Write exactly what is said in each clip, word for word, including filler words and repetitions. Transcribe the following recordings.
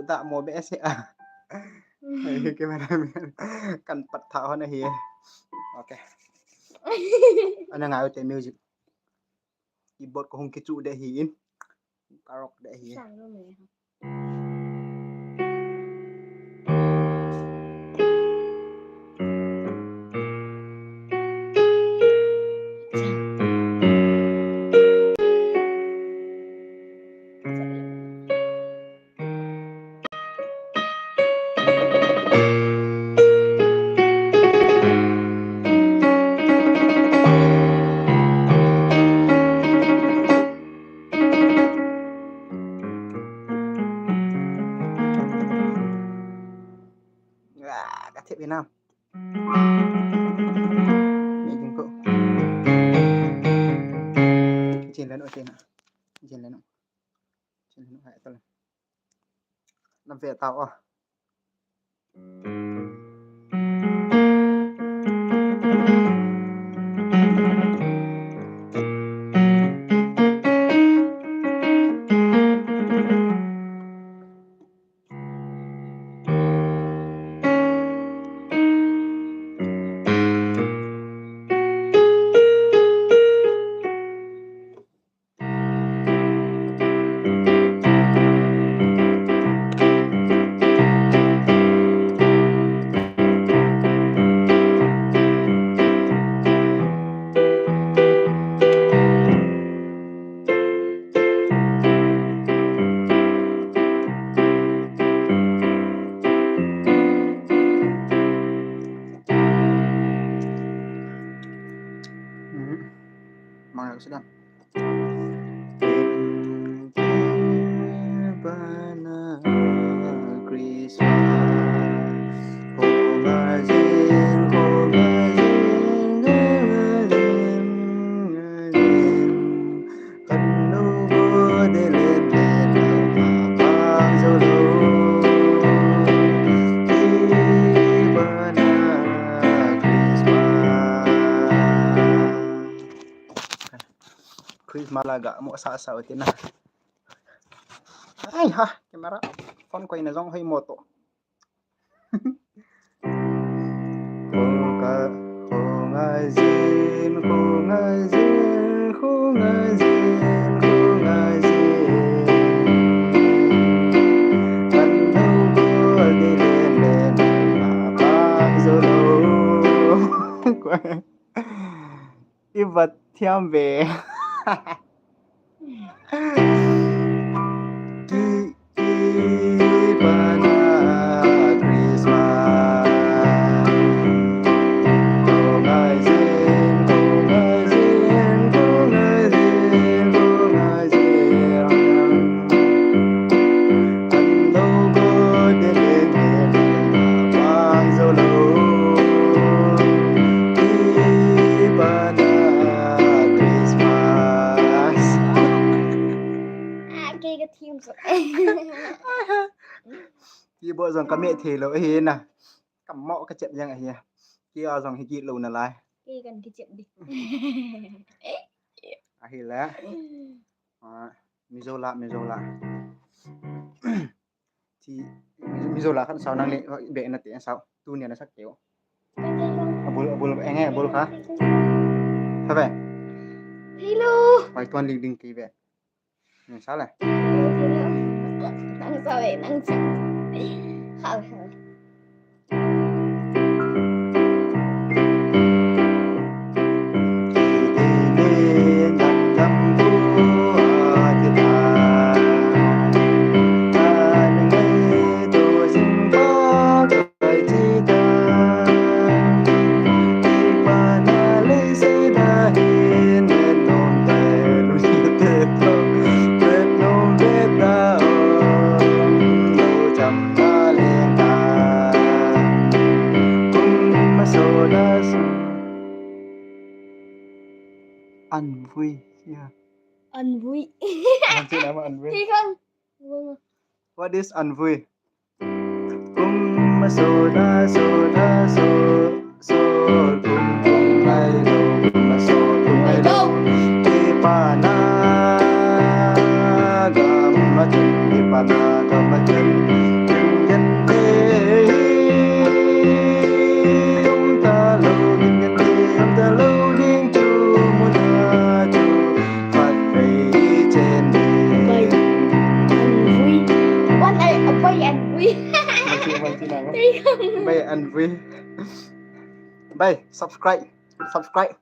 ta mo be se a. Ai, cameraman. Kan pat tha hon ahi. Okay. Ana ngai u te music. Keyboard ko hung kichu de hi in. Karok de hi. Sang lo me. Ah, ka thep inam. Meeting ko. Chin le no, chin. Chin le no. Chin le no, hai to le. Lam ve tao a. Mang lang sedang. Christmas la ga mo sa sa uti na. Ai ha, camera. Phone ko ina jong hoi mo to. Khonga, khonga jin, khonga jin, khonga jin, khonga jin. Kan no go di len len ma pa zo lo. Ibat thiam ve. Ki ipana Christmas. Ko ngai jin, ko ngai jin, ko ngai jin, ko ngai jin. Kan no go de le de le na pang zo lo. Iba na Christmas. Ah, kei ka thim so. Keyboard jong ka me thei lo hi na. Ka mo ka chet jang ahi. Kei a jong hi kit lo na lai. Kei kan ki chet di. Ahi la. Ah, Mizo la, Mizo la. Ti, Mizo, Mizo la khat sao nang le, be na te sao. Tu ni na sak teo. Abul, abul, eng e, abul kha. Tha ve. Hello. Pai tuan ling ding ki ve. Ni sao le. Nang sao e, nang sao. Hao, hao. Anvui, yeah. Anvui. Anvui. Hi kan. What is anvui? Kum ma so da so da so so kum kum lai lo, kum ma so kum lai lo. Ti pa na ga ma chun, ti pa na ga ma chun. Bai an vui. Bai, subscribe, subscribe,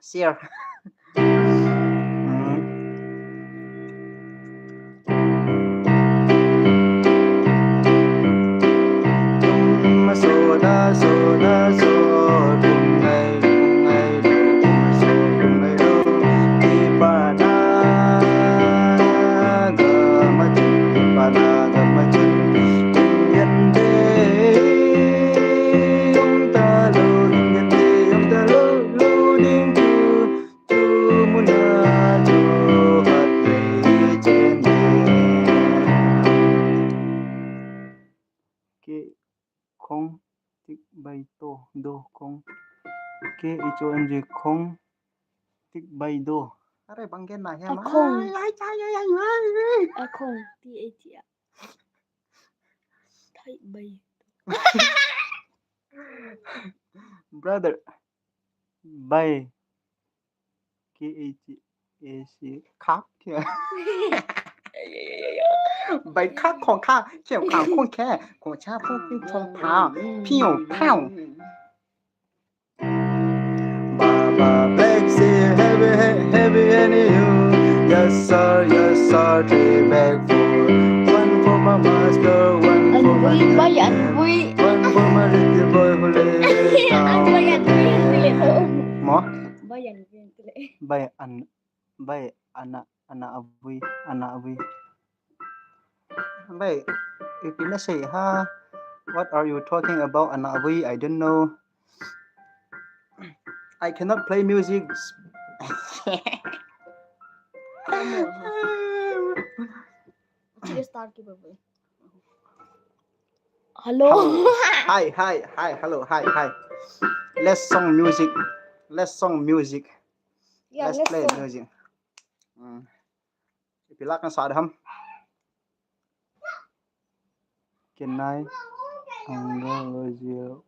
share. Kei khong tik bai to do khong. Kei khong tik bai do. Are bang gen na he ma. Khong. Ai, ai, ai, ai, ai, ai. Khong, T H A. Thai bai. Brother. Bai. K H A C. Khak. Bai khak khong khak. Kheo khak khong khe. Khong cha phung ping phong pha. Piu pau. Baba Black Sea, heavy, he- heavy any you. Yes sir, yes sir, three bag full. One for my master, one for my An vui, bai an vui. One for my little boy who lives down there. An vui, an vui, an vui. Mo? Bai an vui, an vui. Bai an, bai ana, ana a vui, ana a vui. Bai, ipi na sei ha? What are you talking about, ana a vui? I don't know. I cannot play music. Hello. Hello. Hi, hi, hi, hello, hi, hi. Let's song music. Let's song music. Yeah, let's, let's play song music. Mm. Ipi la kan sa ham? Kenai. Anglo, Ozio.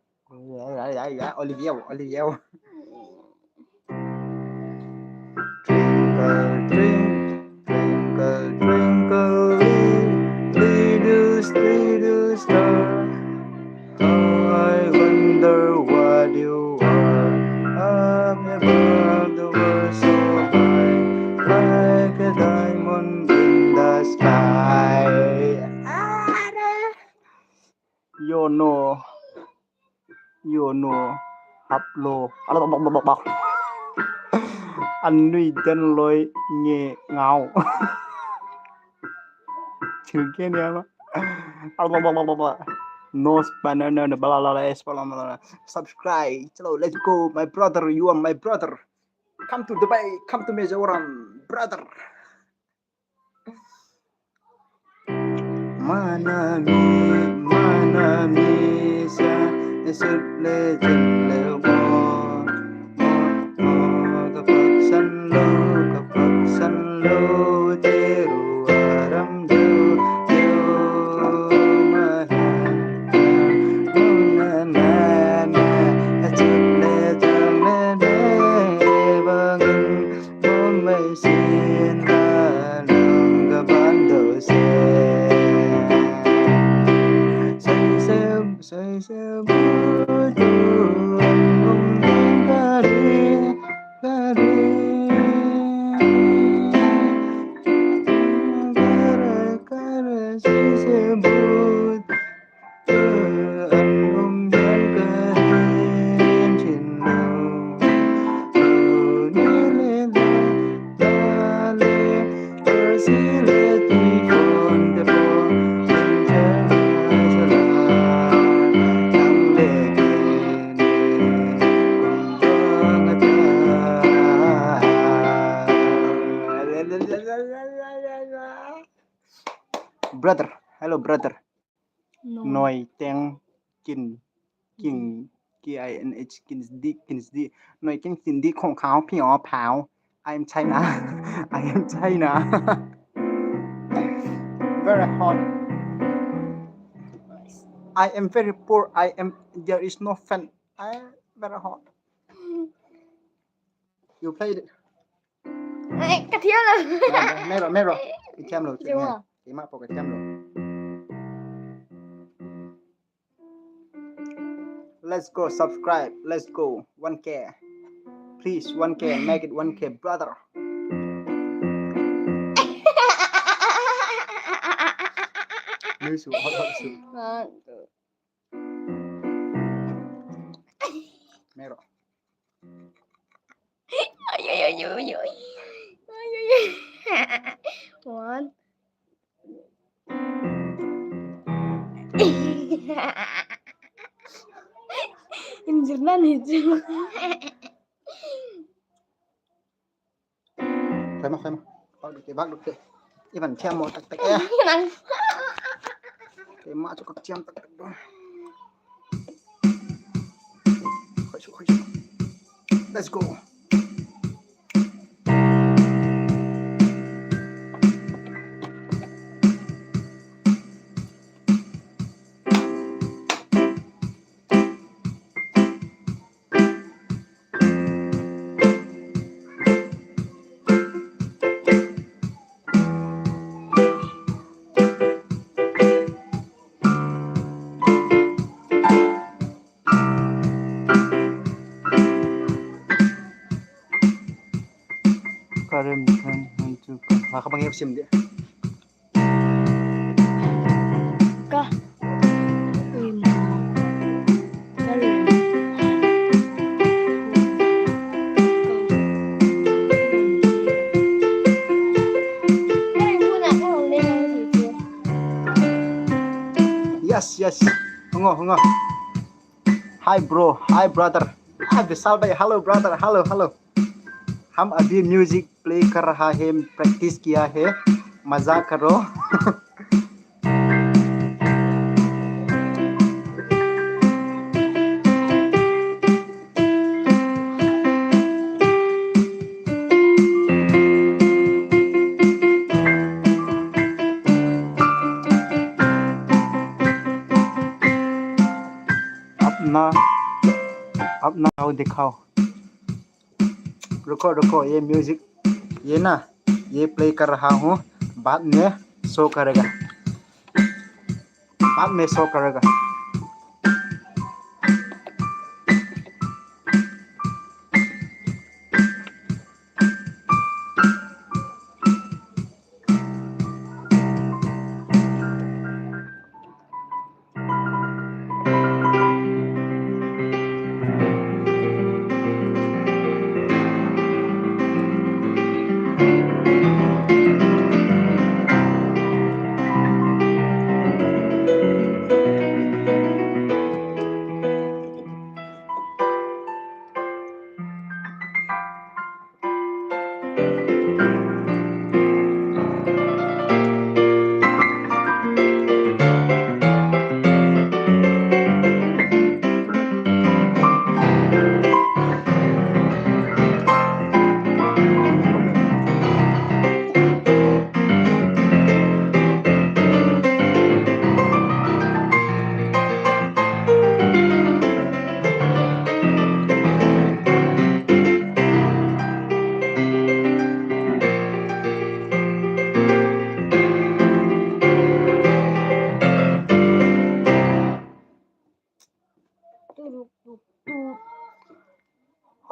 Olivier, Olivier. Twinkle, twinkle, twinkle, twinkle, little, little star. How I wonder what you are. Up above the world so high, like a diamond in the sky. Yono, yono, haplo. Anui den loi nge ngau. Chilke ne ma. Nose banana, blah, blah, blah, blah, blah. Subscribe. Chalo, let's go, my brother. You are my brother. Come to Dubai. Come to Mizoram, brother. Manami, manami sa, isut le jin le mo. Mo, mo, kapaksan lo, kapaksan lo, teru aram jo, jo, mahan, na, na, na, isut le jin le, le, bangin, Mumbai sin la lang ka ban do se. Sai se, sai se bu tu, um, ka ri, ka ri. Ka ra, ka ra, sai se bu. Brother, hello brother. No. Noi teng kin, kin, K I N H, kin di, kin di. Noi teng kin di khong khao phi o pao. I am China. I am China. Very hot. I am very poor. I am, there is no fan. I am very hot. You play it. Ai, ka thiam lo. Mero, mero. Ka thiam lo. Jua. Ima po ka thiam lo. Let's go, subscribe. Let's go. One K. Please, one K. Make it one K, brother. Mero. One. Injil nan hi chu. Khoi ma, khoi ma. Bak duk te, bak duk te. Ivan thiam mo tak tak e. Te ma chu ka thiam tak tak do. Khoi su, khoi su. Let's go. Karim kan hantu ka. Ha, ka bang sim dia. Ka. Ui, ma. Karim. Yes, yes. Hung on, hung on. Hi bro, hi brother. Hi Vishal bhai, hello brother, hello, hello. हम अभी music play कर रहा है, प्रैक्टिस किया है, मजा करो। अपना, अपना गाँव दिखाओ। रुको, रुको, ये म्यूजिक, ये ना, ये प्ले कर रहा हूँ, बाद में शो करेगा, बाद में शो करेगा।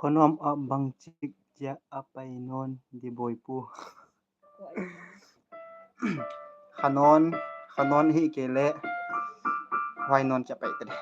Khonom a bang chik jia a pai non di boipu. Khanon, khanon hi kei le. Huai non cha pai te de.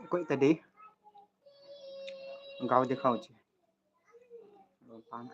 Koi ta di. Gao di khao chi. Tang.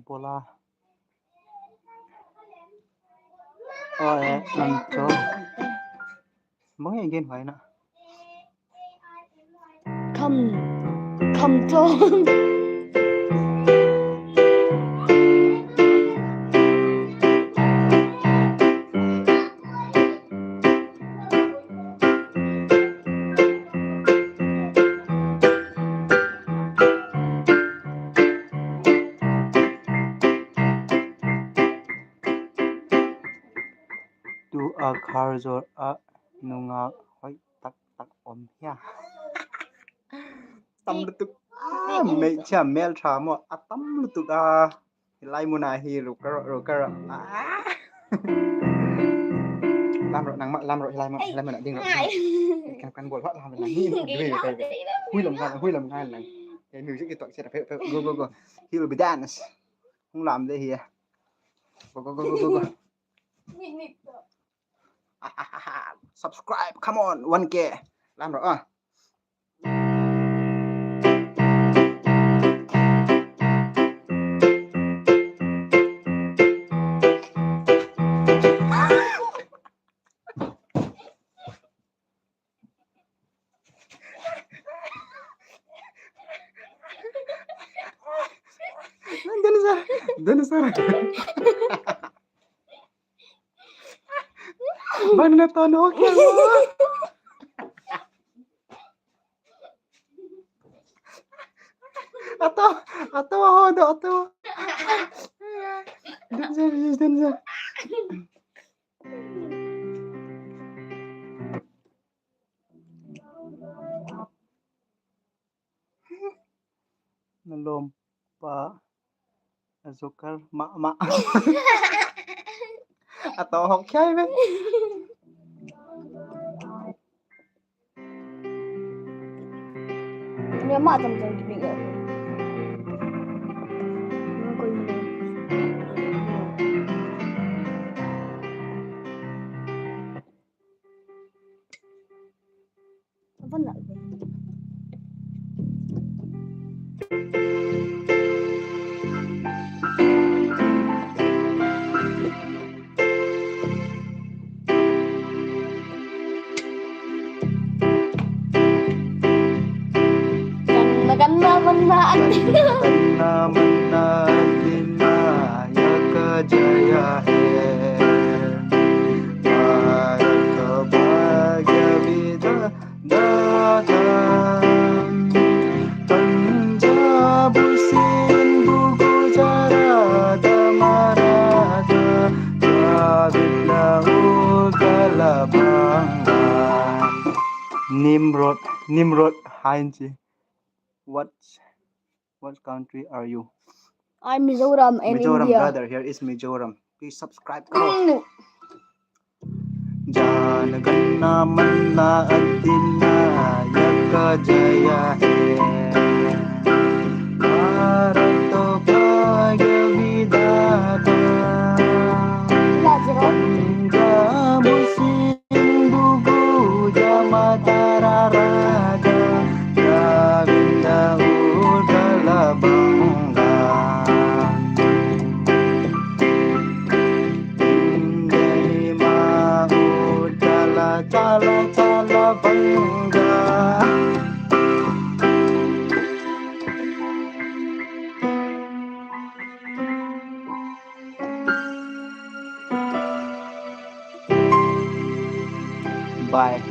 Bola. Oi, nam cho. Mong again, why not? Come, come to. Tu a khar jor a nungak hoi tak tak om hia. Tam lutuk. Ah, mei cha mel cha mo a tam lutuk a. Hilai muna hi rukar rukar. Ah. Lam ro nang ma lam ro hilai mo hilai mo na ding ro. Kan kan bol hot lam na hi. Hui lam kan hui lam kan nang. Music i tok che phe phe go go go. He will be dance. Hung lam de hi. Go go go go go go. Subscribe, come on, one K. Lam ro ah. Dancer, dancer. Bana to no kya? Ato, ato, ho do, ato. Dancer, yes, dancer. Nalom pa azokar ma ma. Ato hok khia ve. Ni ma tam tam ki bing. Ni ko ni. Apa nak? Ganna, ganna, manna, antina. Ganna, manna, antina, ya ka jaya hai. Bharat ka bhagya vidhata. Punjab, Sindh, Gujarat, Maratha, Dravid, Utkaladh, Banga. Nimrod, Nimrod, hi ji. What, what country are you? I'm Mizoram and Mizoram, India. Brother, here is Mizoram. Please subscribe karo. Mm. Jana Gana Mana Adhinayaka Jaya He. Bharat Bhagya Vidhata. Punjab Sindhu Gujarat Maharashtra Dravid Utkaladh Banga. Chala, chala, chala, Banga. Bye.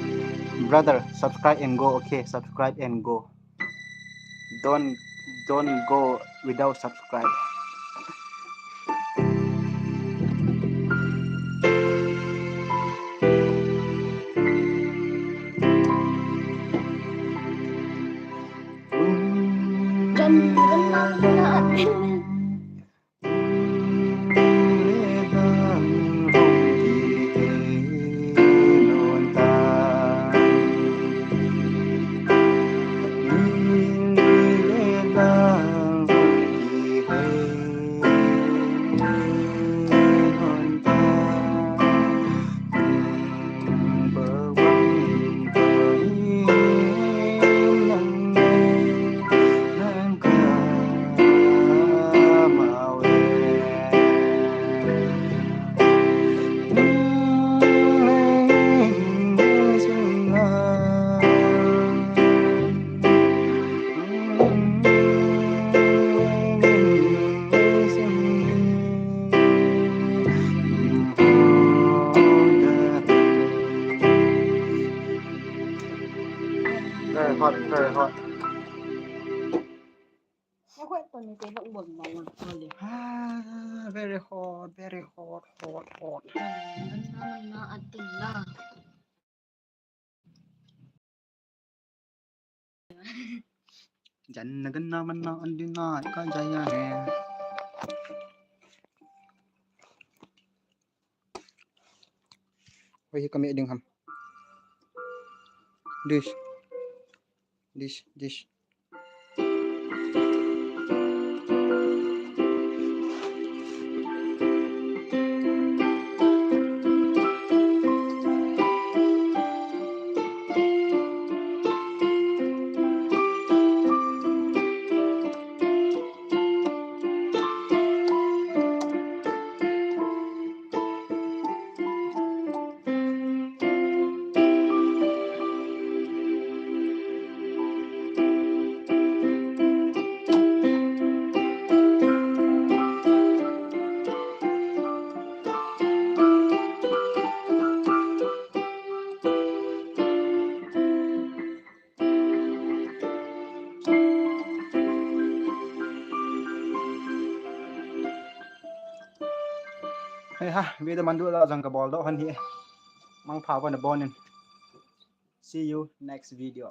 Brother, subscribe and go, okay? Subscribe and go. Don't, don't go without subscribe. Very hot, very hot. Ah, very hot, very hot, hot, hot. Jan na gan na man na an din na ka jaya hai. Oi, hi kami ding ham. Dish. Dish, dish. Hei ha, video mandu la jong kabol doh hon hi. Mangpha bon bon in. See you next video.